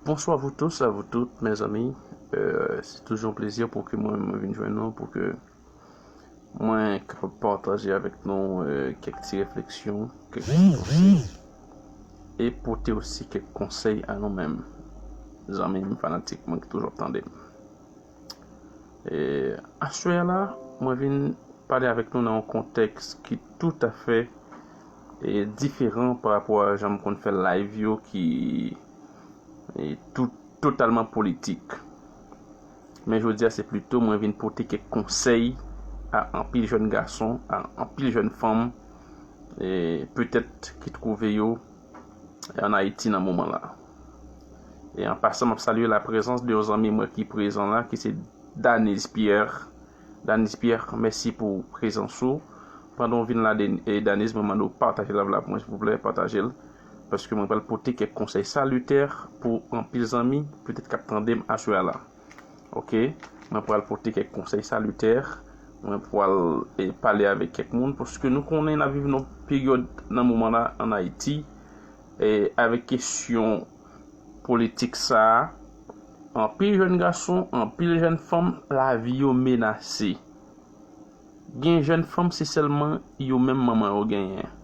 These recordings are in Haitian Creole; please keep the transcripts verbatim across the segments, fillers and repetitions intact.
Bonsoir vous tous, à vous toutes, mes amis. Euh, c'est toujours un plaisir pour que moi, moi vin jwenn nou, pour que mwen kapab pataje avèk nou euh, kèk ti refleksyon, kèk ti konsèy, e pote osi kèk konsèy a nou menm, zanmi m, fanatik mwen ki toujou ap tande m. E aswè a la, mwen vin pale avèk nou nan yon kontèks ki toutafè e diferan pa rapò a jan m konn fè live yo ki e tout totalman politik. Men jodi a se plito mwen vin pote kèk konsèy a anpil jèn gason, a anpil jèn fanm, e petèt ki twouve yo an Ayiti nan moman la. E an pasan, m ap salye la prezans de yon zanmi mwen ki prezan la, ki se Daniz Pierre. Daniz Pierre, mèsi pou prezans ou. Pandan w vin la, Den- e Daniz, mwen mande w pataje live la pou mwen, silvouplè, pataje l. Paske mwen pral pote kèk konsèy salitè pou anpil zanmi, petèt k ap tande m aswè a la. Ok? Mwen pral pote kèk konsèy salitè. Mwen pral e, pale avèk kèk moun, paske nou konnen n ap viv nan yon peryòd nan moman la an Ayiti, e, avèk kesyon politik sa a, anpil jèn gason, anpil jèn fanm, lavi yo menase. Gen jèn fanm, se sèlman yo menm manman yo genyen.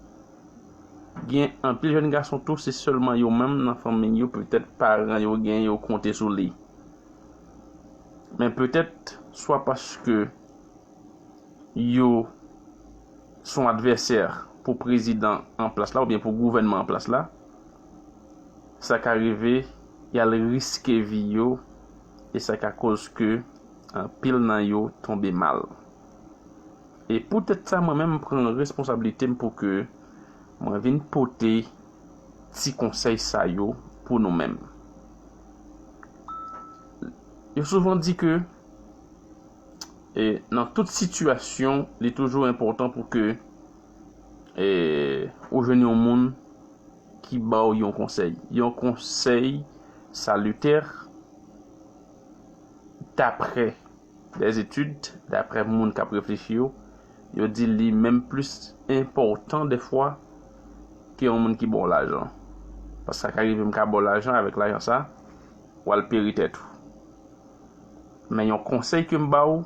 Gen anpil jèn gason tou, se sèlman yo menm nan fanmi yo, petèt paran yo genyen, yo konte sou li. Men petèt, swa paske yo se yon advèsè pou prezidan an plas la oubyen pou gouvènman an plas la, sa ka rive y al riske vi yo, e sa ka koz ke anpil nan yo tonbe mal. E poutèt sa, mwen menm, m pran responsablite m pou ke mwen vin pote ti konsèy sa yo pou nou menm. Yo souvan di ke e, nan tout sitiyasyon, li toujou enpòtan pou ke e, ou jwenn yon moun ki ba w yon konsèy. Yon konsèy salitè, daprè des études, daprè moun k ap reflechi yo, yo di li menm plis enpòtan defwa ke yon moun ki ba w lajan. Paske sa ka rive m ka ba w lajan, avèk lajan sa, w al peri tèt ou. Men yon konsèy ke m ba w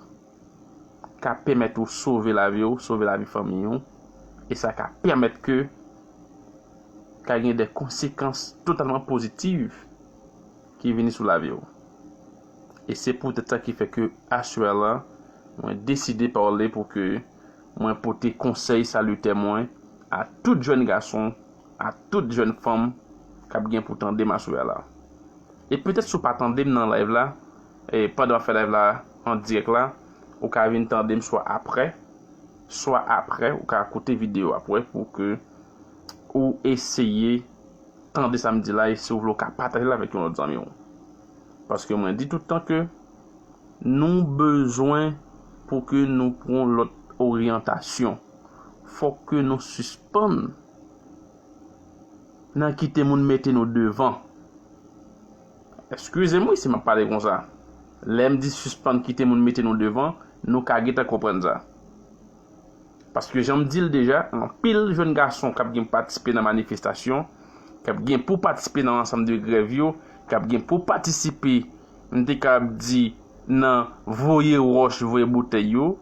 ka pèmèt ou sove lavi w, sove lavi fanmi w, e sa ka pèmèt ke ka gen de konsekans totalman pozitiv ki vini sou lavi w. E se poutèt sa ki fè ke aswè la, mwen deside pale pou ke mwen pote konsèy salitè mwen a tout jèn gason, a tout jèn fanm k ap gen pou tande m aswè la. E petèt si w pa tande m nan live la, e pandan m ap fè live la an dirèk la, ou ka vin tande m swa aprè, swa aprè, ou ka koute videyo aprè pou ke ou eseye tande sa m di la, e si w vle, w ka pataje l avèk yon lòt zanmi w. Paske mwen di tout tan ke nou bezwen pou ke nou pran lòt oryantasyon. Fòk ke nou sispann nan kite moun mete nou devan. Eskize m wi si m ap pale konsa. Lè m di sispann kite moun mete nou devan, nou ka gentan konprann sa. Paske jan m di l deja, anpil jèn gason k ap gen patisipe nan manifestasyon, k ap gen pou patisipe nan ansanm de grèv yo, k ap gen pou patisipe, m te kab di, nan voye wòch, voye boutèy yo,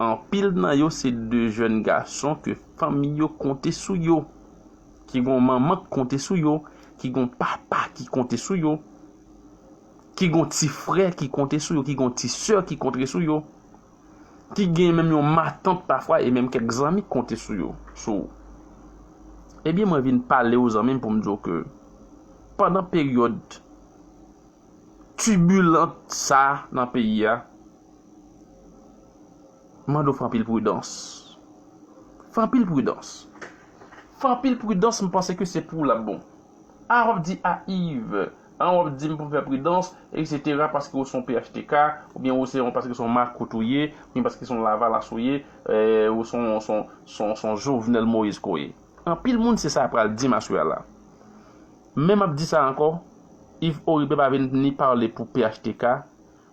anpil nan yo se de jèn gason ke fanmi yo konte sou yo, ki gon manman k konte sou yo, ki gon papa ki konte sou yo, ki gon ti frè ki konte sou yo, ki gon ti sè ki konte sou yo, ki gen menm yon matant pafwa e menm kèk zanmi k konte sou yo, sou ou. Ebyen, mwen vin pale w zanmi m pou m di w ke pandan peryòd tibilant sa nan peyi a, mande w fè anpil pridans. Fè anpil pridans. Fè anpil pridans, m panse ke se pou w l ap bon. A w ap di a Yves, a w ap di m pou m fè pridans, etsetera, paske w se yon P H T K, oubyen w se yon, paske se yon makout ou ye, oubyen paske se yon lavalas ou ye, e, ou se yon, se yon, se yon, se yon Jovenel Moïse ke w ye. Anpil moun se sa y ap pral di m aswè a la. Men m ap di sa ankò, Yves Oribe pa vin ni pale pou P H T K,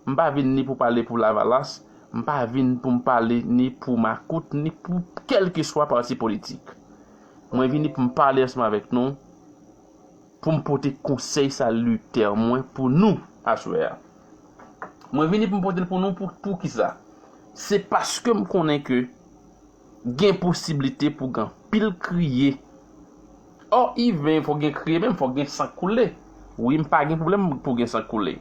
m pa vin ni pou pale pou Lavalas, m pa vin pou m pale ni pou makout, ni pou kèlkeswa pati politik. Mwen vini pou m pale ansanm avèk nou pou m pote konsèy saliter mwen pou nou aswè a. Mwen vini pou m pote l pou nou pou, pou kisa? Se paske m konnen ke gen posiblite pou gen anpil kriye. Ò, even fò gen kriye, menm fò gen san koule. Wi, m pa gen pwoblèm pou gen san koule.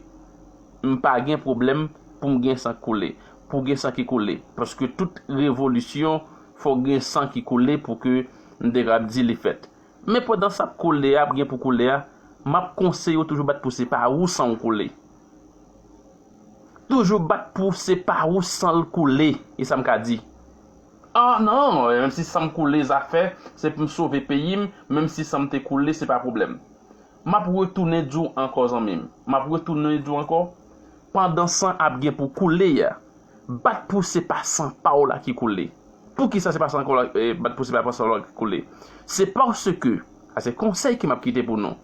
M pa gen pwoblèm pou m gen san koule, pou gen san ki koule. Paske tout revolisyon, fò gen san ki koule pou ke m te kab di li fèt. Men pandan sa ap koule a, ap gen pou koule a, m ap konseye w toujou bat pou se pa ou san w koule. Toujou bat pou se pa ou san l koule, e sa m ka di. Ah non, menm si san m koule zafè, se pou m sove peyi m, menm si san m te koule, se pa pwoblèm. M ap retounen di w ankò, zanmi m. M ap retounen di w ankò, pandan san ap gen pou koule a, bat pou se pa san pa w la ki koule. Poukisa se pa san pa w la, eh, bat pou se pa san w la ki koule? Se paske, sa se konsèy ke m ap kite pou nou.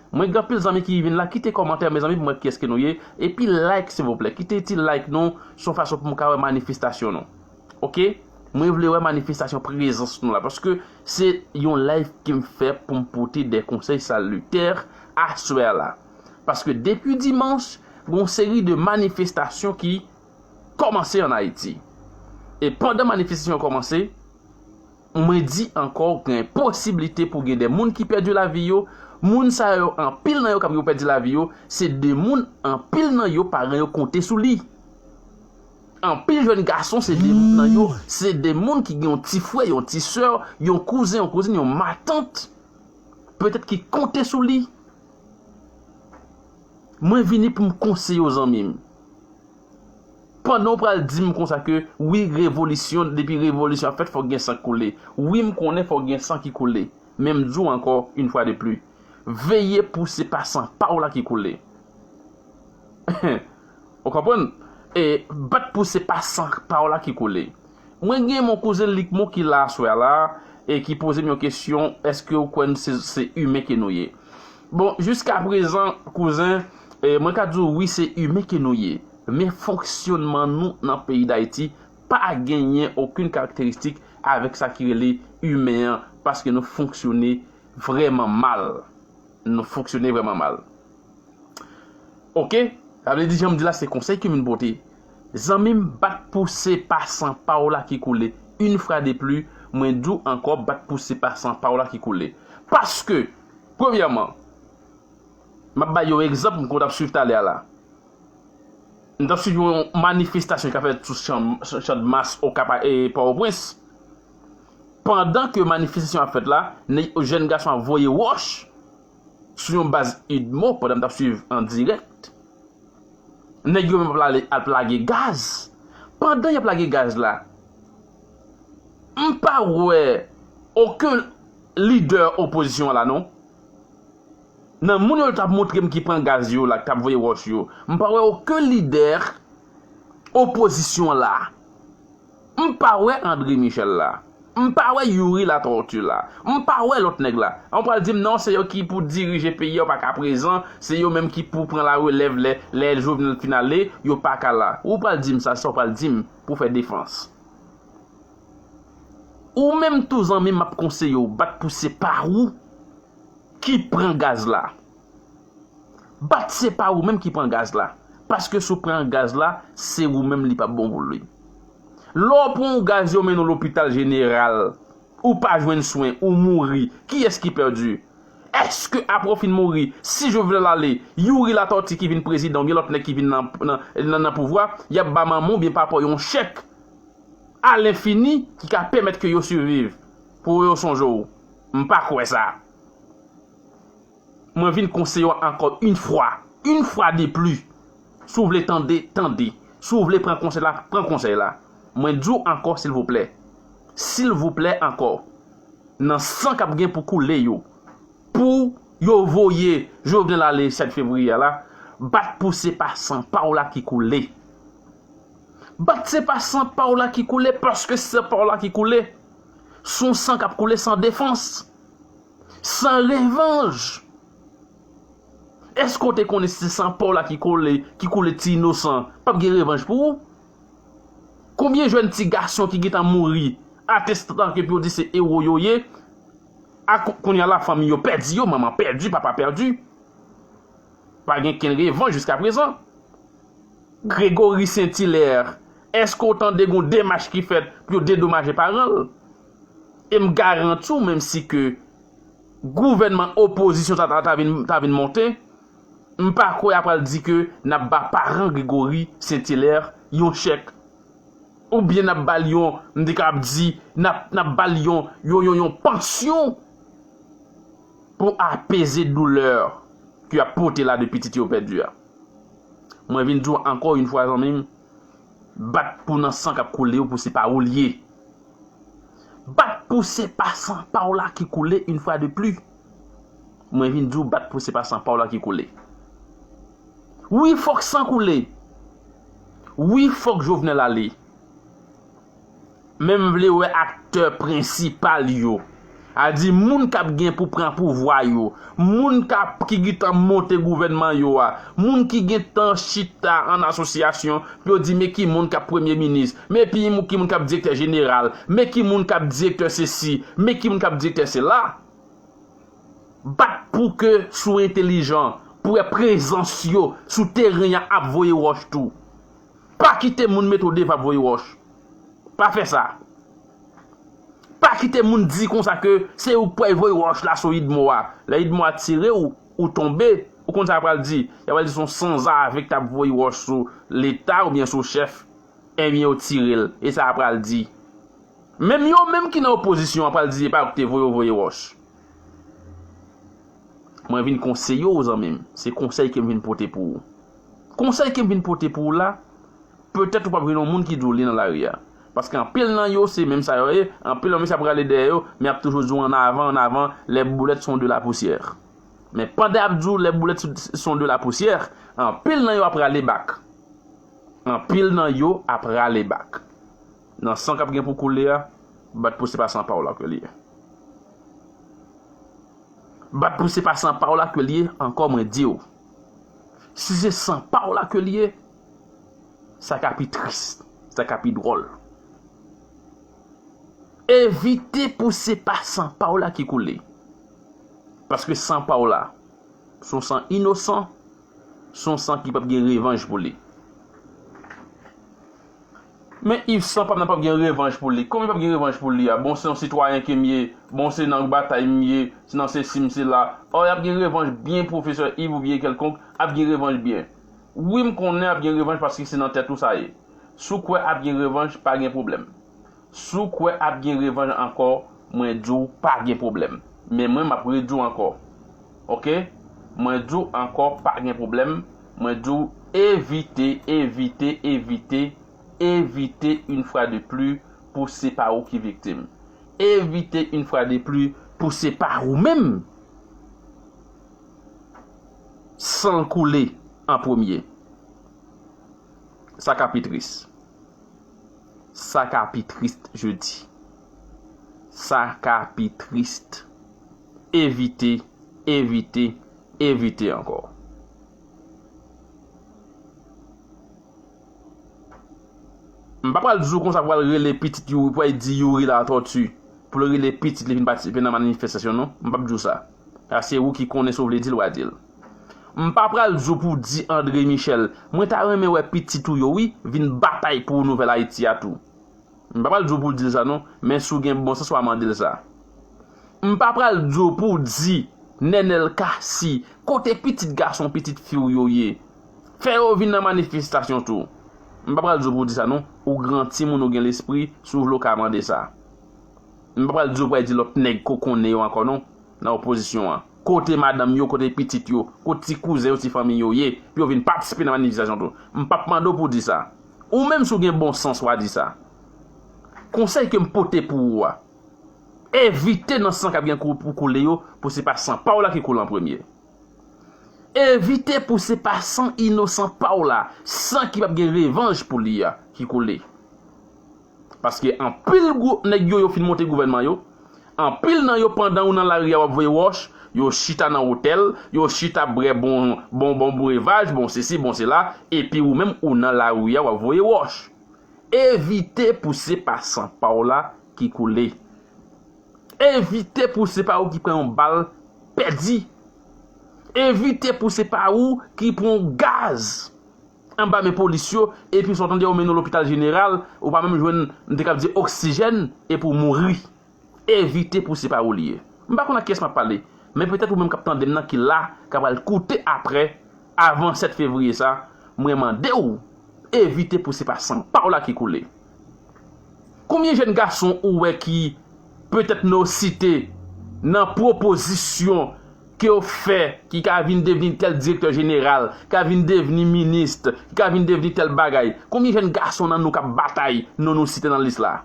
Mwen gen anpil zanmi ki vin la, kite kòmantè, mezanmi, pou mwen kiyès ke nou ye, epi like, silvouplè. Kite ti like nou, se yon fason pou m ka wè manifestasyon nou. Oke? Mwen vle wè manifestasyon, prezans nou la, paske se yon live ke m fè pou m pote de konsèy salitè aswè a la. Paske depi dimanch, gen yon seri de manifestasyon ki kòmanse ann Ayiti. E pandan manifestasyon an kòmanse, mwen di ankò, gen posiblite pou gen de moun ki pèdi lavi yo. Moun sa yo, anpil nan yo k ap yo pèdi lavi yo, se de moun, anpil nan yo, paran yo konte sou li. Anpil jèn gason, se de moun nan yo, se de moun ki gen yon ti frè, yon ti sè, yon kouzen, yon kouzin, yon matant, petèt ki konte sou li. Mwen vini pou m konseye w, zanmi m. Pandan w pral di m konsa ke, wi, revolisyon, depi revolisyon ap fèt, fòk gen san k koule. Wi, m konnen fòk gen san ki koule. Men m di w ankò, une fois de plus, veye pou se pa san pa w la ki koule. Ou konprann? E bat pou se pa san pa w la ki koule. Mwen gen mon kouzen Likmo ki la aswè a la, e ki poze m yon kesyon, èske w kwè n se, se imen ke nou ye? Bon, jiska prezan, kouzen, e mwen ka di w wi, se imen ke nou ye. Men fonksyonman nou nan peyi Dayiti pa genyen okenn karakteristik avèk sa ki rele imen an, paske nou fonksyone vrèman mal. Nou fonksyone vrèman mal. Oke? Sa vle di, jan m di la, se konsèy ke m vin pote. Zanmi m, bat pou se pa san pa w la ki koule. Une fois de plus, mwen di w ankò, bat pou se pa san pa w la ki koule. Paske, premyèman, m ap bay yon egzanp, m konn ap swiv talè a la. M t ap swiv yon manifestasyon k ap fèt sou chan, Chandmas, Okap, e Pòtoprens. Pandan ke manifestasyon ap fèt la, nèg, jèn gason ap voye wòch sou yon baz idmo pandan m t ap swiv an dirèk. Nèg yo menm ap lage, ap lage gaz. Pandan y ap lage gaz la, m pa wè okenn lidè opozisyon an la non. Nan moun yo t ap montre m ki pran gaz yo la, k t ap voye wòch yo, m pa wè okenn lidè opozisyon an la. M pa wè André Michel la. M pa wè Youri Latortue la. M pa wè lòt nèg la. An pral di m non, se yo ki pou dirije peyi a, yo pa ka prezan, se yo menm ki pou pran larelèv lè, lè Jovenel fin ale, yo pa ka la. Ou pral di m sa, sa w pral di m pou fè defans. Ou menm tou zanmi m, m ap konseye w, bat pou se pa ou ki pran gaz la. Bat se pa ou menm ki pran gaz la. Paske si w pran gaz la, se ou menm li p ap bon pou li. Lè w pran yon gaz yo mennen w lopital jeneral, ou pa jwenn swen, ou mouri, kiyès ki pèdi? Èske apre w fin mouri, si Jovenel ale, Youri Latortue ki vin prezidan oubyen lòt nèg ki vin nan, nan, nan, nan pouvwa, y ap ba manman w oubyen papa w yon chèk alenfini ki ka pèmèt ke yo siviv pou yo sonje w? M pa kwè sa. Mwen vin konseye w ankò une fois, une fois de plus. Si w vle tande, tande. Si w vle pran konsèy la, pran konsèy la. Mwen di w ankò, silvouplè. Silvouplè ankò. Nan san k ap gen pou koule yo. Pou yo voye Jovenel ale sèt fevriye a la, bat pou se pa san pa w la ki koule. Bat se pa san pa w la ki koule, paske se san pa w la ki koule, se yon san k ap koule san defans. San revanj. Èske w te konnen si se san pa w la ki koule, ki koule ti inosan, p ap gen revanj pou ou? Konbyen jèn ti gason ki gentan mouri, atestan ke pou yo di se ewo yo ye, A, kou- kounye a la, fanmi yo pèdi yo, manman pèdi, papa pèdi. Pa gen kenn revanj jiska prezan. Gregory Saint-Hilaire, èske w tande gen yon demach ki fèt pou yo dedomaje paran l? E m garanti w, menm si ke gouvènman opozisyon ta, ta, ta vin, ta vin monte, m pa kwè y ap pral di ke n ap ba paran Gregory Saint-Hilaire yon chèk. Oubyen n ap ba l yon, m te kapab di, n ap, n ap ba l yon, yon, yon, yon pansyon pou apeze doulè ke y ap pote la de pitit yo pèdi a. Mwen vin di w ankò yon fwa, zanmi m, bat pou nan san k ap koule yo pou se pa ou l ye. Bat pou se pa san pa w la ki koule, yon fwa de pli. Mwen vin di w, bat pou se pa san pa w la ki koule. Wi, fòk san koule. Wi, fòk Jovenel ale. Men m vle wè aktè prensipal yo. A di moun k ap gen pou pran pouvwa yo, moun k ap, ki gentan monte gouvènman yo a, moun ki gentan chita an asosyasyon pou yo di men ki moun k ap premye minis, men ki moun, ki moun k ap direktè jeneral, men ki moun k ap direktè sesi, men ki moun k ap direktè sela. Bat pou ke si w entelijan, pou wè prezans yo sou teren an ap voye wòch tou. Pa kite moun mete w devan ap voye wòch. Pa fè sa. Pa kite moun di konsa ke se ou k pral voye wòch la sou Idmo a. Lè Idmo a tire w, ou tonbe, ou konn sa y ap pral di? Y ap pral di se yon sanzave k t ap voye wòch sou Leta oubyen sou chèf. Ebyen, yo tire l. E sa y ap pral di? Menm yo menm ki nan opozisyon an pral di se pa yo ki te voye w voye wòch. Mwen vin konseye w, zanmi m. Se konsèy ke m vin pote pou ou. Konsèy ke m vin pote pou ou la, petèt ou p ap jwenn yon moun ki di w li nan lari a. Paske anpil nan yo, se menm sa yo ye. Anpil nan yo, mesye ap rale dèyè yo, men y ap toujou di w ann avan, ann avan, les boulettes sont de la poussière. Men pandan y ap di w les boulettes sont de la poussière, anpil nan yo ap rale bak. Anpil nan yo ap rale bak. Nan san k ap gen pou koule a, bat pou se pa san pa w la ke l ye. Bat pou se pa san pa w la ke l ye, ankò mwen di w. Si se san pa w la ke l ye, sa ka pi tris, sa ka pi dwòl. Evite pou se pa san pa w la ki koule. Paske san pa w la, se yon san inosan, se yon san ki p ap gen revanj pou li. Men Yves, san pa m nan p ap gen revanj pou li. Kòman p ap gen revanj pou li a? Bon, se yon sitwayen ke m ye, bon, se nan batay m ye, se nan sesi m sela. Ò, y ap gen revanj byen, pwofesè Yves oubyen kèlkonk, ap gen revanj byen. Wi, m konnen ap gen revanj paske se nan tèt ou sa ye. Si w kwè ap gen revanj, pa gen pwoblèm. Si w kwè ap gen revanj ankò, mwen di w pa gen pwoblèm. Men mwen, m ap redi w ankò. Oke? Mwen di w ankò, pa gen pwoblèm. Mwen di w evite, evite, evite, evite yon fwa de pli pou se pa ou ki viktim. Evite yon fwa de pli pou se pa ou menm san koule an premye. Sa ka pi tris. Sa ka pi tris, je dis. Sa ka pi tris. Evite, evite, evite ankò. M pa pral di w konsa pou al rele pitit Youri, pou al di Youri Latortue, pou l rele pitit li vin patisipe nan manifestasyon, non. M p ap di w sa. Sa se ou ki konnen sa w vle di l, w a di l. M pa pral di w pou w di André Michel, mwen ta renmen wè pitit ou yo, wi, vin batay pou nouvèl Ayiti a tou. M pa pral di w pou w di l sa, non, men si w gen bon sans, w a mande l sa. M pa pral di w pou w di Nenel Cassy, kote pitit gason, pitit fi w yo ye? Fè yo vin nan manifestasyon tou. M pa pral di w pou w di sa, non. Ou gran timoun, ou gen lespri, si w vle w ka mande sa. M pa pral di w pou w al di lòt nèg kokonnen yo ankò, non, nan opozisyon an. Kote madanm yo, kote pitit yo, kote ti kouzen yo, ti fanmi yo ye, pou yo vin patisipe nan manifestasyon tou. M p ap mande w pou w di sa. Ou menm, si w gen bon sans, w a di sa. Konsèy ke m pote pou ou a, evite nan san k ap gen kou-, pou koule yo, pou se pa san pa w la ki koule an premye. Evite pou se pa san inosan pa w la, san ki p ap gen revanj pou li a, ki koule. Paske anpil gwo nèg yo, yo fin monte gouvènman yo, anpil nan yo, pandan ou nan lari a, w ap voye wòch, yo chita nan otèl, yo chita bwè bon, bon, bon brevaj, bon sesi, bon sela, epi ou menm, ou nan lari a, w ap voye wòch. Evite pou se pa san pa w la ki koule. Evite pou se pa ou ki pran yon bal pèdi. Evite pou se pa ou ki pran yon gaz anba men polis yo, epi sa w tande yo mennen w lopital jeneral, ou pa menm jwenn, m te kab di, oksijèn, epi w mouri. Evite pou se pa ou li ye. M pa konn ak kiyès m ap pale, men petèt ou menm k ap tande m nan ki la, k ap al koute apre, avan sèt fevriye sa, mwen mande w, evite pou se pa san pa w la ki koule. Konbyen jèn gason ou wè ki petèt nou site nan pwopozisyon ke yo fè, ki ka vin devni tèl direktè jeneral, ka vin devni minis, ki ka vin devni tèl bagay? Konbyen jèn gason nan nou k ap batay non nou site nan lis la?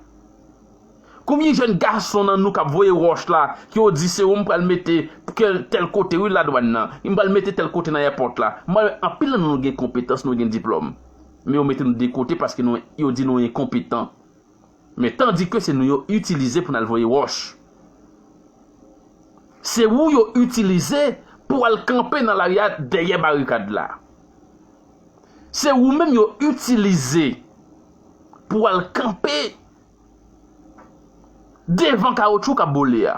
Konbyen jèn gason nan nou k ap voye wòch la, ki yo di se ou m pral mete tèl kote wi ladwàn nan, m pral mete tèl kote nan èpòt la? M wè anpil nan nou gen konpetans, nou gen diplòm. Men yo mete nou de kote paske nou, yo di nou enkonpetan. Men tandike se nou yo itilize pou n al voye wòch. Se ou yo itilize pou al kanpe nan lari a dèyè barikad la. Se ou menm yo itilize pou al kanpe devan kawotchou k ap bole a.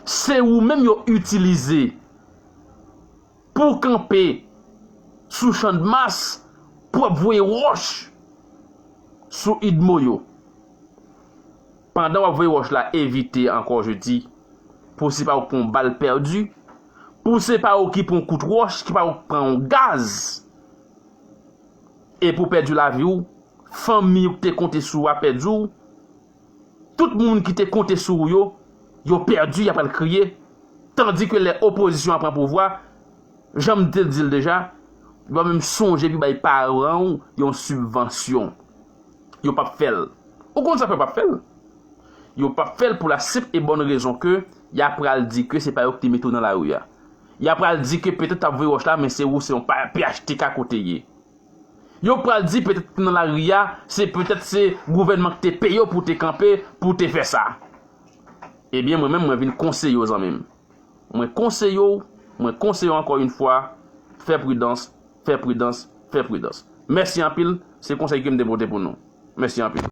Se ou menm yo itilize pou kanpe sou Channmas, pou ap voye wòch sou idmo yo. Pandan w ap voye wòch la, evite ankò, je di, pou se pa ou k pran yon bal pèdi, pou se pa ou ki pran yon kout wòch, ki pa ou k pran yon gaz, e pou w pèdi lavi w, fanmi ou k te konte sou ou a pèdi w, tout moun ki te konte sou ou yo, yo pèdi, y ap al kriye, tandike lè opozisyon an pran pouvwa, jan m te di l deja, yo pa menm sonje pou bay paran w yon sibvansyon. Yo p ap fè l. Ou konn sa fè yo p ap fè l? Yo p ap fè l pou la senp e bòn rezon ke y a pral di ke se pa yo ki te mete w nan lari a. Y a pral di ke petèt t ap voye wòch la, men se ou, se yon pa-, P H T K kote ye. Yo pral di petèt ki nan lari a, se petèt se gouvènman ki te peye w pou te kanpe, pou te fè sa. Ebyen, mwen menm, mwen vin konseye w, zanmi m. Mwen konseye w, mwen konseye w ankò yon fwa, fè pridans, fè pridans, fè pridans. Mèsi anpil, se konsèy ke m te pote pou nou. Mèsi anpil.